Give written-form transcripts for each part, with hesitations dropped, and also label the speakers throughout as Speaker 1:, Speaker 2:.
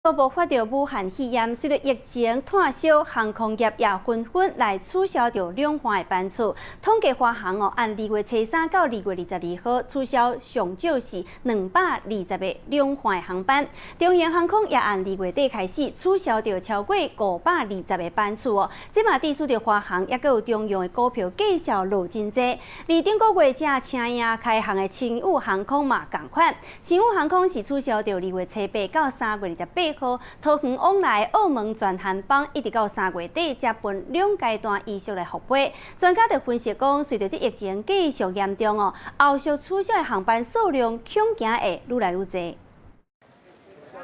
Speaker 1: 爆發著武漢肺炎，隨著疫情退燒，航空業也紛紛來取消著兩岸的班次。統計華航哦，按2月初3到2月22號取消上少是220個兩岸的航班。長榮航空也按2月底開始取消著超過520個班次哦。這嘛致使著華航抑閣有長榮的股票繼續落真濟。而頂個月才請影開航的星宇航空嘛仝款，星宇航空是取消著2月初8到3月28號，桃園往來澳門全航班，一直到3月底，才分兩階段依序來復飛。專家就分析講，隨著這疫情繼續嚴重哦，後續取消的航班數量恐驚會愈來愈濟。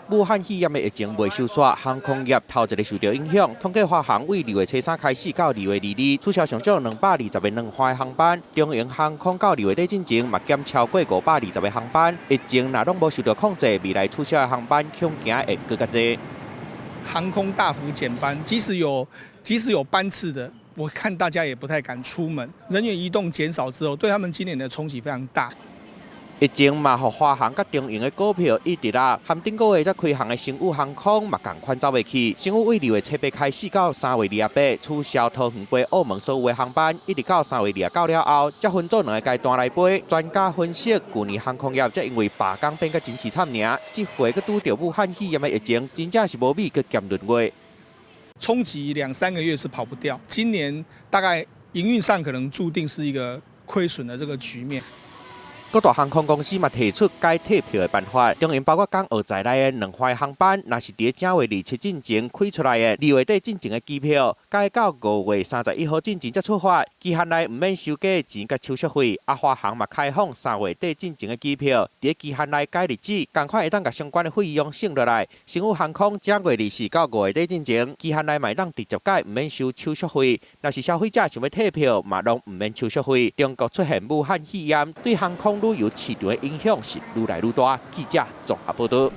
Speaker 2: 武漢肺炎的疫情未收煞，航空業頭一个受著影響。統計華航對2月初3開始到2月22取消上少220個兩岸的航班，長榮航空到2月底進前嘛減超過520個航班。疫情若攏無受著控制，未來取消的航班恐驚會閣較濟。
Speaker 3: 航空大幅減班，即使有班次的，我看大家也不太敢出門。人員移動減少之後，對他們今年的衝擊非常大。
Speaker 2: 疫情嘛，予華航佮長榮的股票一直落，含頂個月才開航的星宇航空嘛仝款走袂去。星宇對2月初8開始到3月28取消桃園飛澳門所有的航班，一直到3月29了後，才分做兩个階段來飛。專家分析，舊年航空業才因為罷工變甲真悽慘爾，這回閣拄著武漢肺炎的疫情，真正是無米閣兼閏月。
Speaker 3: 衝擊兩三個月是跑不掉，今年大概營運上可能注定是一個虧損的這個局面。
Speaker 2: 各大航空公司嘛提出改退票的辦法，當然包括港澳在內的兩岸航班，若是佇正月27進前開出來的，2月底進前的機票，改到5月31號進前才出發，期限內毋免收加錢佮手續費。啊，華航嘛開放3月底進前的機票，佇期限內改日子，仝款會當共相關的費用省落來。星宇航空正月24到5月底進前，期限內嘛會當直接改，毋免收手續費。若是消費者想欲退票，嘛攏毋免手續費。中國出現武漢肺炎，對航空旅遊市場的影響是愈來愈大。記者綜合報導。